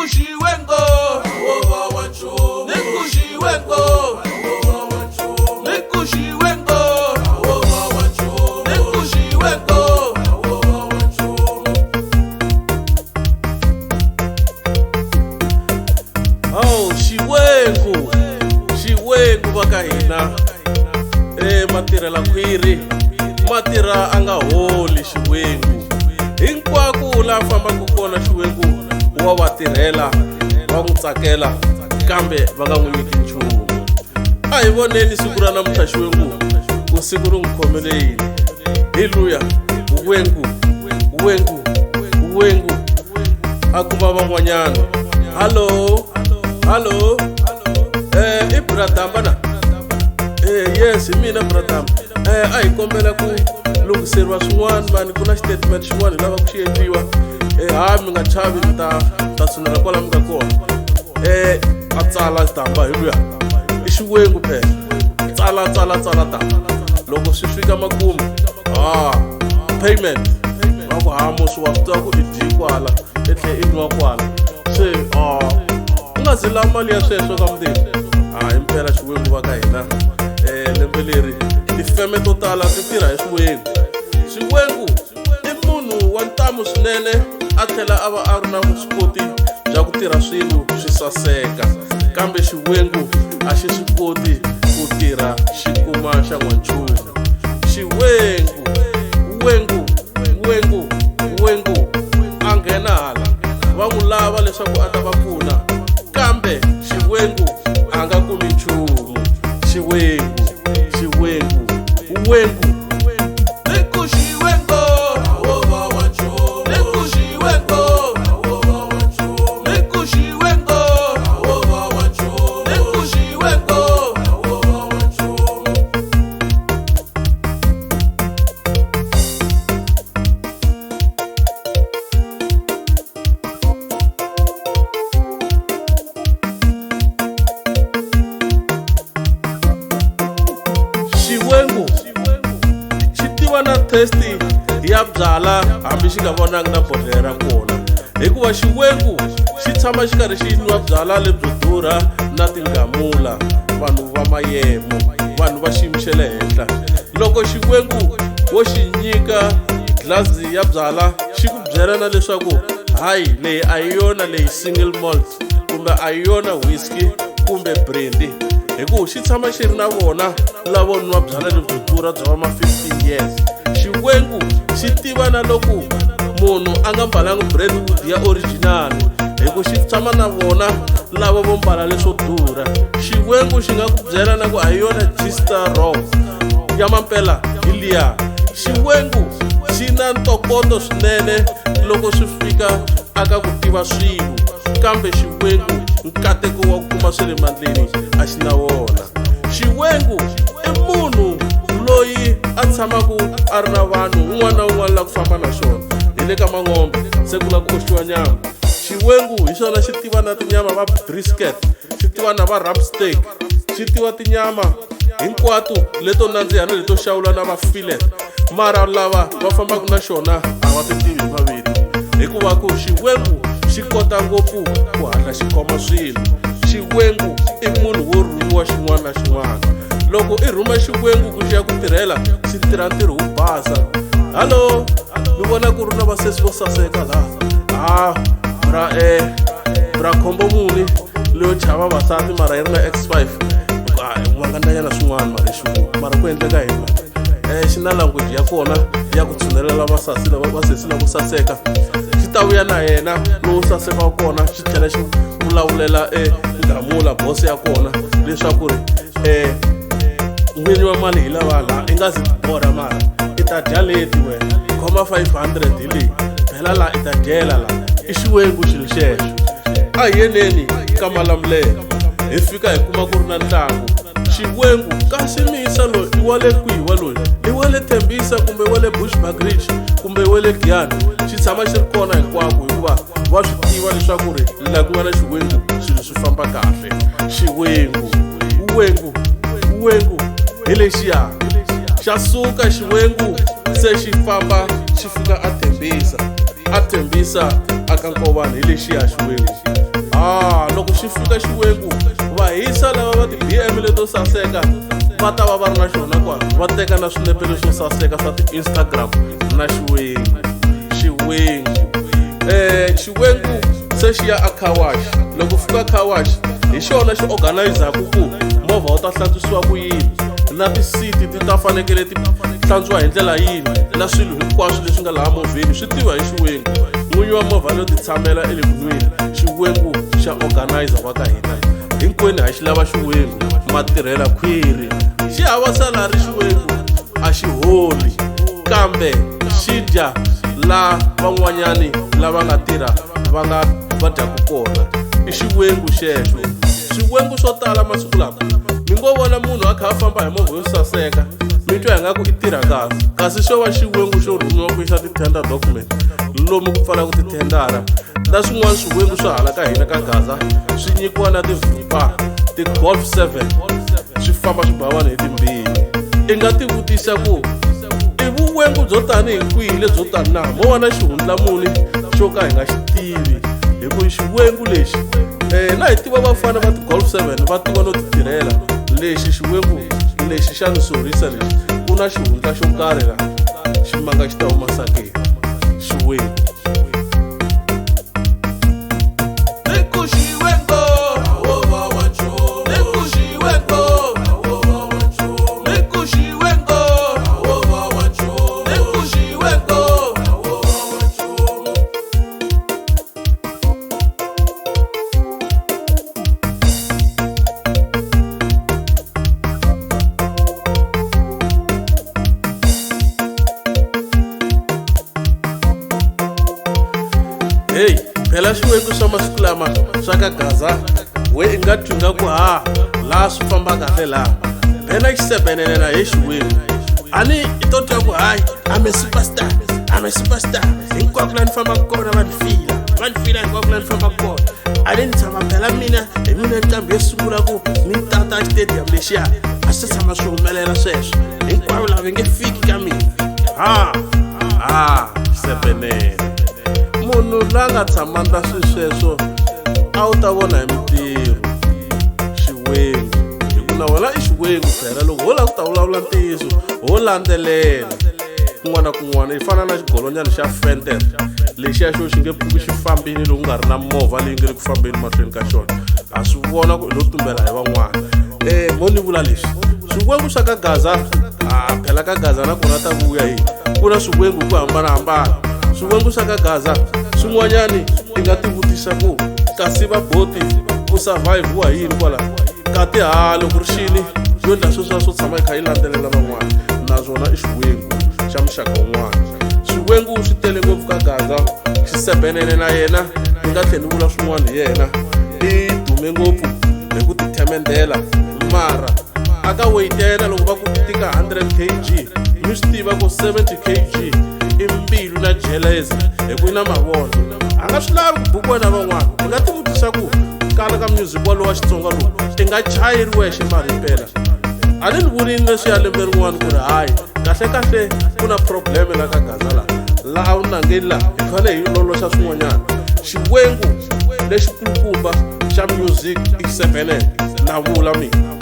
ku xiwengo wo va wa nchumu, ni ku xiwengo wo va wa nchumu, ni ku xiwengo wo va wa nchumu, ni ku xiwengo wo va wa nchumu. Oh, Xiwengu, Xiwengu va ka hina matirhela khwiri ma tirha a nga holi Xiwengu hinkwako laha fambaka kona Xiwengu wa va tirhela va n'wi tsakela kambe va nga n'wi nyiki nchumu. A hi voneni siku ra namuntlha Xiwengu ku siku ri n'wi khomele yini. Hi luya Wengu, Wengu, Wengu a kuma van'wanyana. Hallo, hallo, i Bradamba na? Yes, hi mina Bradamba. A hi kombela ku lunghiseriwa swin'wana mani, ku na xitatimende xin'wana hi lava ku xi endliwa. Ha mi nga chavi, mi ta ta tshunela kwala mi nga kona. A tsala damba hi luya i Xiwengu phela, tsala tsala tsala damba. Loko swi fika makumu, ha payment va ku ha musi wa swi tiva ku i dyi kwala i tlhe i nwa kwala, se a u nga zi lava mali ya sweswo ka mundeni. Ha himpela Xiwengu va ka hina lembe leri tifeme to tala ti tirha hi Xiwengu. Xiwengu i munhu wa ntamu swinene, a tlhela a va a ri na vuswikoti bya ku tirha swilo swi saseka, kambe Xiwengu a xi swi koti ku tirha xi kuma xa n'wanchumu. Xiwengu, Wengu, Wengu, Wengu a nghena hala va n'wi lava leswaku a ta va pfuna, kambe Xiwengu a nga kumi nchumu. Xiwengu, Xiwengu, Wengu. Ni ku xiwengo wo va wa nchumu, ni ku xiwengo wo va wa nchumu, ni ku xiwengo wo va wa nchumu, ni ku xiwengo wo va wa nchumu. Xiwengu xi tiva na testi ya byala hambi xi nga vonangi na bodlhela ra kona, hikuva Xiwengu xi tshama xi karhi xi nwa byala lebyo durha na tingamula, vanhu va mayemo, vanhu va xiyimo xa le henhla. Loko Xiwengu wo xi nyika glazi ya byala xi ku byela na leswaku hayi leyi a hi yona leyi single malt kumbe a hi yona whisky kumbe brandy, hikuva xi tshama xi ri na vona lavo nwa byala lebyo durha bya va ma 15 years. Xiwengu xi tiva na loko munhu a nga mbalanga Brentwood ya original, hikuva xi tshama na vona lava vo mbala leswo durha. Xiwengu xi nga ku byela na ku a hi yona G-Star Raw ya mampela hi liya. Xiwengu xi na ntokoto swinene loko swi fika aka ku tiva swilo, kambe Xiwengu nkateko wa ku kuma swi le mandleni a xi na wona. Xiwengu i munhu loyi a tshamaka a ri na vanhu un'wana na un'wana la ku famba na xona. Hi le ka Mangombe se ku lava ku oxiwa nyama. Xiwengu hi xona xi tiva na tinyama va brisket, xi tiva na va rump steak, xi tiva tinyama hinkwato leto nandziha na leto xawula na va fillet, mara lava va fambaka na xona a va ti tivi hi mavito, hikuva ku Xiwengu xi kota ngopfu ku hatla xi khoma swilo. Xiwengu i munhu wo rhumiwa xin'wana na xin'wana. Loko i rhuma Xiwengu ku xi ya ku tirhela, xi tirha ntirho wo basa. Hallo, mi vona ku ri na vasesi vo saseka laha. Ha bra bra khombo muni leyo chava vavasati mara yi ri na X5. Va nga ndlanyana swin'wana mara Xiwengu, mara ku endleka yini mara? Xi na language ya kona ya ku tshunelela vasasi lava vasesi lavo saseka. Xi ta vuya na yena lowo saseka wa kona, xi tlhela xi vulavulela ngamula boss ya kona leswaku ri n'winyi wa mali hi lava laha i nga zi borha, mara i ta dya leti wena, khoma 500 hi leyi phela laha i ta dyela laha. I Xiwengu xilo xexo. A hi yeneni ka Malamulele hi fika hi kuma ku ri na ntlangu. Xiwengu kasi miyisa loyi i wa le kwihi wa loyi? I wa le Tembisa kumbe wa le Bushbuckridge kumbe wa le Giyani? Xi tshama xi ri kona hinkwako hikuva va swi tiva leswaku ri laha ku nga na Xiwengu swilo swi famba kahle. Xiwengu, Wengu, Wengu hi lexiya xa suka Xiwengu se xi famba xi fika a Tembisa, a Tembisa a ka Nkovani hi lexiya Xiwengu. A loko xi fika xiwengu vahisa lava va ti-BM leto saseka va ta va va ri na xona kwala, va teka na swinepe leswo saseka swa ti-Instagram na xiwengu. Xiwengu xiwengu se xi ya a car wash. Loko fika car wash hi xona xi organize-aku ku movha wu ta hlantswisiwa ku yini, na ti-seat ti ta fanekele ti hlantswiwa hi ndlela yini, na swilo hinkwaswo leswi nga laha movheni swi tiviwa hi xiwengu. N'winyi wa movha no ti tshamela e le ku nweni. Xiwengu xa organizer wa ka hina, hinkwenu ha xi lava xiwengu, matirhela khwiri. Xi hava salary xiwengu, a xi holi, kambe xi dya la van'wanyani lava nga tirha va nga va dyaku kona. I xiwengu xexo. Swiwengu swo tala masiku lama mi ngo vona munhu a kha a famba hi movha yo saseka, mi twa ingaku i tirha kahle, kasi xo va xiwengu xo rhumiwa ku yisa ti-tender document lomu ku pfalaka tithendara. Na swin'wana swiwengu swa hala ka hina ka Gaza swi nyikiwa na ti-Vimpa, ti-Golf 7, swi famba swi ba vanhu hi timbili. I nga tivutisa ku i vuwengu byo tanihi kwihi lebyo tani na mo va na xihundla muni xo ka hi nga xi tivi, hi ku xiwengu lexi na hi tiva vafana va ti-Golf 7 va tiva no ti tirhela. Lexi xiwengu lexi xa ni sorisa lexi, ku na xihundla xo karhi la ximanga xi ta huma sakeni. Xiwengu. Hey, phela swiwengu swa masiku lama swa ka Gaza we i nga twi nga ku ha laha swi famba kahle laha phela xisebenene na he xiwengu a ni i to twa ku hayi I'm a superstar, I'm a superstar, hinkwako laha ni fambaka kona va ni fila, va ni fila hinkwako laha ni fambaka kona. A ni ni tshama phela mina hi mina nqambi yo sungula ku ni tata xitediyamu lexiya, a swi tshama swi humelela sweswo, hinkwavo lava nge fiki ka mina. Ha ha xisebenene, munhu la nga tshama ndla swilo sweswo a wu ta vona hi mintirho. Xiwengu hi ku na wena i xiwengu phela, loko ho lava ku ta vulavula ntiyiso ho landzelela kun'wana na kun'wana. I fana na xigolonyana xa Fenter lexiya xo xi nge pfuki xi fambile loko ku nga ri na movha leyi nge le ku fambeni mahlweni ka xona, ha swi vona ku i lo tumbela hi van'wana. Mo ni vula leswi swiwengu swa ka Gaza, a phela ka Gaza na kona ta vuya hi ku na swiwengu hi ku hambanahambana. Swiwengu swa ka Gaza swin'wanyani i nga tivutisa ku kasi va boti ku survive-wa hi yini kwala kati ha loko ri xini yo endla sweswiya swo tshama yi kha yi landzelela van'wana, naswona i xiwengu xa muxaka wun'wana. Swiwengu swi tele ngopfu ka Gaza. Xisebenene na yena ni nga tlhela ni vula swin'wana hi yena, i dume ngopfu hi ku tithemendela, mara a ka weight ya yena loko va ku tika 100 kg mi swi tiva ku 70 kg i mbilu na jeleza hi ku yi na mavondzo, a nga swi lavi ku bukiwa na van'wana. I nga tivutisa ku kala ka music walowu wa Xitsonga lowu i nga chayi ri wexe mara himpela a ni ni vurini leswiya lembe rin'wana ku ri hayi kahle kahle ku na probleme la ka Gaza laha laha vunangeni laha hi fanele hi loloxa swin'wanyana. Xiwengu lexikulukumba xa music i xisebenene na vula mina.